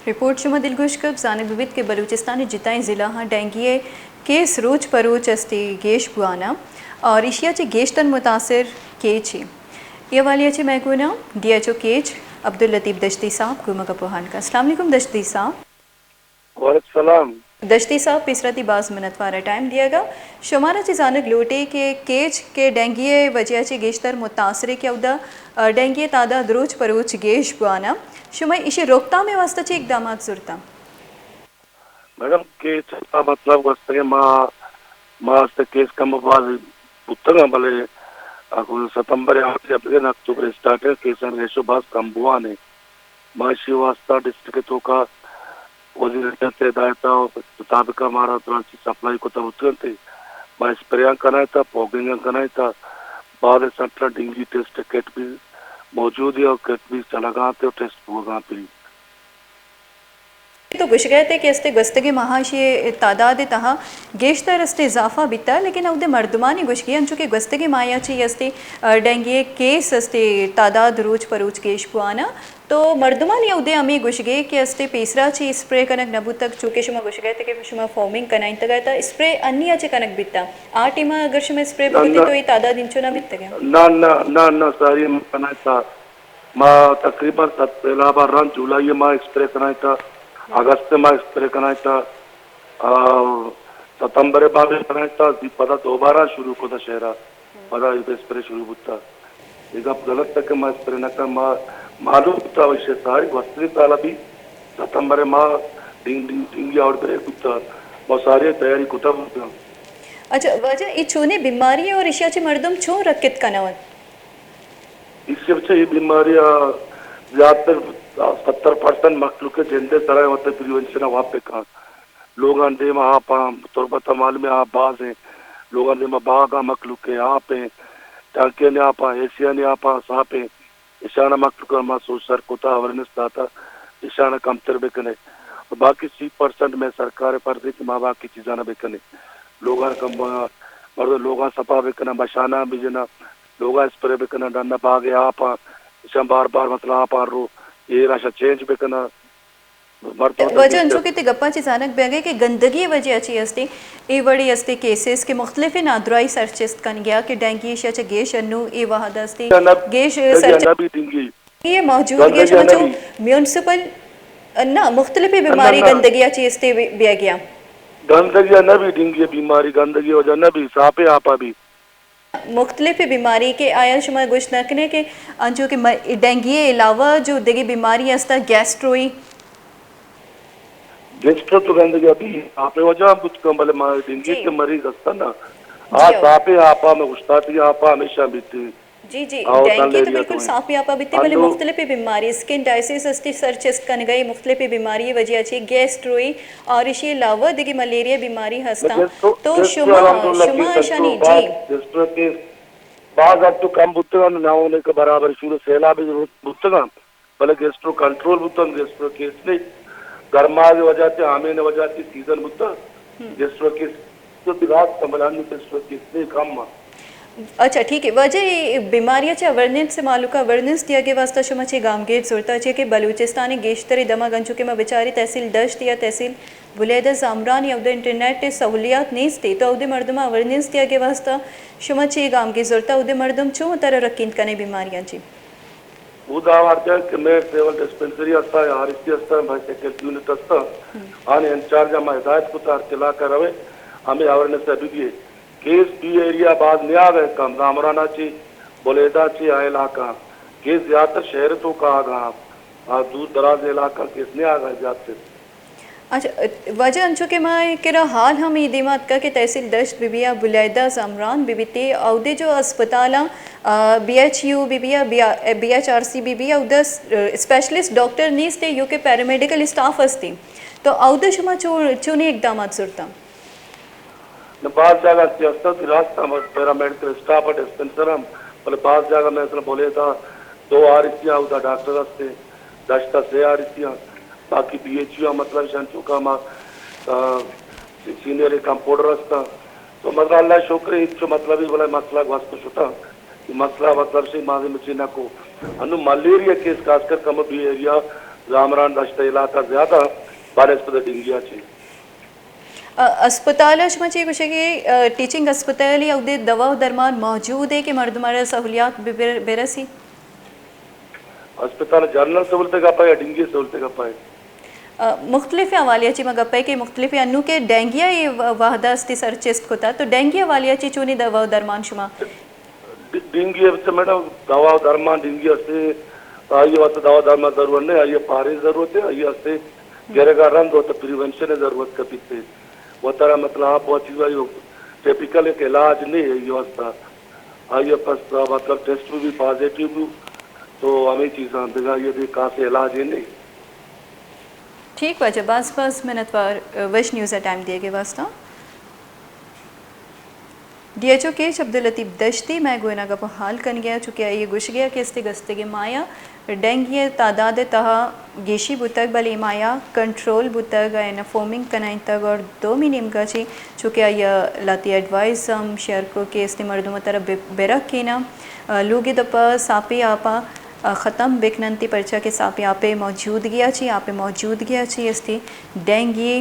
رپورٹ شما دلگوش کت، زانگ بہ بیت کہ بلوچستان ءِ جتائیں ضلع ہاں ڈینگی ءِ کیس روچ پہ روچ استی گیش بوان ءَ اور ایشی ءَ چہ گیشتر متاثر کیچ ایں۔ اے حوالے ءَ چہ مئے گونا D H O Kech Abdullatif Dashti صاحب گوں ما گپ ءُ ہان کن۔ السلام علیکم دشتی صاحب۔ وعلیکم السلام۔ دشتی صاحب، پیسرا تئی باز منتوار ءَ ٹائم دیگ ءَ۔ شمارا چہ زانگ لوٹی کہ کیچ کہ ڈینگی ءِ وجہ ءَ چہ گیشتر متاثر ایں کہ اودا، ءَ، ڈینگی ءِ تعداد روچ پہ روچ گیش بوان ءَ۔ شما ایشی روک تام ءِ واستہ چے اقدامات زرتاں؟ میڈم، کیچ ءِ مطلب گوستگیں ماہ، ماہ است کیس کم باز بوتگ اَں، بلے اگاں ستمبر ءِ آخر ءَ بگن اکتوبر ءِ اسٹارٹ ءَ کیسانی ریشو باز کم بوان ایں۔ ما ایشی واستہ ڈسٹرکٹ ءِ توکا وزیر صحت ءِ ہدایت ءِ مطابق ءَ مارا دراں چیز سپلائی کتگ بوتگ اَنت، ما اسپرے آں کنائینتگ، فوگنگ آں کنائینتگ، بعد سنٹر ڈینگی ٹیسٹ کٹ بھی موجود ایں اور کٹ بھی چلگ ءَ اَنت اور ٹیسٹ بوگ ءَ اَنت فری۔ تو گوشگ ءَ ات کہ استے گوستگیں ماہاں ایشی تعداد ءِ تہا گیشتر استے اضافہ بیتا، لیکن اودے مردمانی گوشگی انچو کہ گوستگیں ماہیا چہ استے، ءَ، ڈینگی ءِ کیس استے تعداد روچ پہ روچ گیش بوان ءَ۔ تو مردمانی اودے ہمے گوشگے کہ استے پیسرا چہ اسپرے کنگ نہ بوتگ، چونکہ شما گوشگ ءَ ات کہ شما فومنگ کنائینتگ ءَ، تا اسپرے انی ءَ چہ کنگ بیتا۔ آ ٹیم ءَ اگر شما اسپرے نہ، بکتے نہ۔ تو اے تعداد انچو نہ بیتگ ءَ۔ نہ، نہ، نہ، نہ، ساری ما کنائینتگ۔ ما تقریباً ست سیلاب ءَ رند جولائی ءَ ما اسپرے کنائینتگ، اگست ءَ ما اسپرے کنائینتگ، آ، ستمبر ءَ ما بھی کنائینتگ، زی پدا دوبارہ شروع کتگ شہر ءَ، پدا اے اسپرے شروع بوتگ۔ اے گپ غلط ات کہ ما اسپرے نہ کن، ما معلوم بوتگ، ایشی ساری گوستگیں سال ءَ بھی ستمبر ءَ ما ڈینگ، ڈینگ، ڈینگی آؤٹ بریک بوتگ، ما ساری تیاری کتگ بوتگ۔ اچھا واجہ، اے چونیں بیماری اور ایشی ءَ چہ مردم چون رکت کنوت؟ ایشی ءَ چہ اے بیماری ءَ زیاتر ستر پرسنٹ مخلوق ءِ جند ءِ سرا وت پریونشن ءَ واب بکن۔ لوگاں دیم ءَ آپ آں، تربت ءَ معلوم ایں آپ باز ایں۔ لوگاں دیم ءَ باغ آں، مخلوق ءِ آپ ایں، ٹانکیانی آپ آں، ایسیانی آپ آں، ساپ ایں۔ ایشان ءَ مخلوق ءَ ما سوچ سر کتا، اویرنس داتا، ایشان ءَ کمتر بکنے۔ باقی سی پرسنٹ مئے سرکار ءِ فرض ایں کہ ما باقی چیزاں بکنے۔ لوگاں کم، مردم لوگاں صفا بکناں، بشاناں بجناں، لوگاں اسپرے بکناں، ڈن ءَ باغ ءِ آپ آں، ایشاں بار بار مثلاً آپ آں رو، ایر آں ایشاں چینج بکناں۔ مردم واجہ، انچو کہ تئی گپاں چہ زانگ بیگ ءَ کہ گندگی ءِ وجہ ءَ چہ استے اے وڑیں استے کیسز کہ مختلفیں نادراہی سرچست کنگ ءَ کہ ڈینگی ایشی ءَ چہ گیش انو اے وہد ءَ استے گیش سرچست۔ اے موجود گندگی گیش ءَ نہ چو بی۔ میونسپل، نہ، مختلفیں بیماری گندگی ءَ چہ استے بی-، بیگ ءَ۔ گندگی ءَ نہ بی، ڈینگی ءِ بیماری گندگی ءِ وجہ نہ بی، ساپیں آپ ءَ بی۔ مختلفیں بیماری کہ آیا شما گوشت نہ کنے کہ انچو کہ م-، ڈینگی ءِ علاوہ جو دگہ بیماری ہستا، گیسٹروئی؟ گیسٹرو تو گندگی ءَ بی، ساپیں وجہ ہم بوت کن، بلے ما ڈینگی جی۔ کہ مریض ہستا نا، آ جی۔ ساپیں آپ ءَ، مئے اوشتاتگیں آپ ءَ ہمیشہ بیتی۔ جی، جی، ڈینگی تو بالکل ساپیں آپ ءَ بیتی، بلے مختلفیں بیماری، اسکن ڈائسس استی، سر چست کنگئی، مختلفیں بیماری وجہ چہ گیسٹروئی اور ایشی علاوہ دگہ ملیریا بیماری ہستاں۔ تو شما، شما اشانی، جی۔ گیسٹرو کیس باز اب تو کم بوتگاں، نہ ہونے کے برابر شروع سیلاب بوتگاں، بلے گیسٹرو کنٹرول بوتگاں، گیسٹرو کیس نہیں۔ گرما کی وجہ سے، آمین وجہ سے سیزن بوتگاں، گیسٹرو کیس تو بھی رات سنبھلانی گیسٹرو کیس نہیں کم۔ اچھا، ٹھیک ہے۔ واجہ، اے بیماری ءَ چہ اویرنس، مہلوک ءَ اویرنس دیگ ءِ واستہ شما چے گامگیج زرتا؟ چیا کہ بلوچستان ءِ گیشتریں دمگ انچو کہ ما بچاری تحصیل دشت یا تحصیل بلیدہ زامران یا اود ءَ انٹرنیٹ ءِ سہولیات نیست، تو اود ءَ مردم ءَ اویرنس دیگ ءِ واستہ شما چے گامگیج زرتا؟ اود ءَ مردم چون وتارا رکینت کنے بیماریاں چہ؟ اود ءَ آوار جان کہ مئے سول ڈسپنسری ہستا، آر ای سی ہستا، مئے سیکنڈ یونٹ ہستا، آنے انچارج ءَ ما ہدایت کتا ہر علاقہ روے، ہمیں اویرنس ءَ بہ بیے۔ کیس بی ایریا باز نیاگ ءَ کم، زامران ءَ چی، بلیدہ چی، آ علاقہ۔ کیس زیاتر شہر توکا آگا، آ دور دراز علاقہ کیس نیاگ ءَ زیاتر۔ اچھا، واجہ، انچو کہ ما کرا حال ہم اے دیما اتکا کہ تحصیل دشت بہ بیا، بلیدہ زامران بہ بیتے، اودے جو اسپتالاں، آ، بی ایچ یو بہ بیا، بی آ-، بی ایچ آر سی بہ بیا، اودے س-، اسپیشلسٹ ڈاکٹر نیست، یو کہ پیرامیڈیکل اسٹاف ہستی۔ تو اودے شما چو-، چونیں اقدامات زرتا؟ نہ، باز جاگہ کہ ہست انت، راست ہم پیرامیڈیکل اسٹاف ءُ ڈسپنسر ہم، بلے باز جاگہ مثلاً بلیدہ دو آر ای سی آں، اودا ڈاکٹر ہست انت، دشت ءَ سے آر ای سی آں، باقی بی ایچ یو آں، مطلب شان چوکا ما، آ، سینئر کمپاؤنڈر ہست آں۔ تو مطلب اللہ شکر ہے، ہچ مطلب ہی بلے مسئلہ گوست شتا۔ مسئلہ مطلب سے ماضی مچی نہ کو۔ انو ملیریا کیس خاص کر کم بی ایریا گامران دشت علاقہ زیادہ بہ نسبت ڈنگیا چی۔ اسپتال ءَ شما چی گوشے کہ ٹیچنگ اسپتال یا اودے دوا و درمان موجود ہے کہ مردم ءَ سہولیات برسی؟ اسپتال جنرل سہولت گپا یا ڈنگی سہولت گپا ہے؟ مختلف حوالے چی ما گپے کہ مختلف انو کہ ڈینگیا یہ وحدہ استی سر چست کتا، تو ڈینگی حوالے چی چونی دوا و درمان شما؟ ڈینگی است میڈم، دوا و درمان ڈینگی است، آئی واسطے دوا درمان ضرورت نہیں، آئی پارے ضرورت ہے، آئی است گرگا رند و پریونشن ضرورت کپیت۔ و ترا مطلب آپ و چیز آئی ٹیپیکل ایک علاج نہیں ہے یہ واسطہ۔ آئی پس مطلب ٹیسٹ بھی پازیٹیو بھی، تو ہمیں چیزاں دگا یہ دے کاسے علاج ہی نہیں۔ ٹھیک واجہ، باز باز منتوار وش نیوز ٹائم دیے گے واسطہ۔ D H O Kech Abdullatif Dashti مئے گوئنا گپ ء ہال کنگ ء، چونکہ آئی ء گوشگ ء کہ استے گوستگیں ماہ ء ڈینگی ء تعداد ء تہا گیشی بوتگ، بلے اے ماہ ء کنٹرول بوتگ ء انفارمنگ کنائینتگ اور دومی نیمگا چی چونکہ آئی ء لہتے ایڈوائز ہم شیئر کو کہ استے مردم ء ترا بہ، بہ رکیناں، ء لوگ ء دپ ء ساپے آپ ء ختم بکننتی، پرچا کہ ساپے آپ ء موجودگی ء چی، آپ ء موجودگی ء چی استے ڈینگی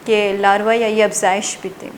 کہ لاروا یا یہ افزائش بیتے۔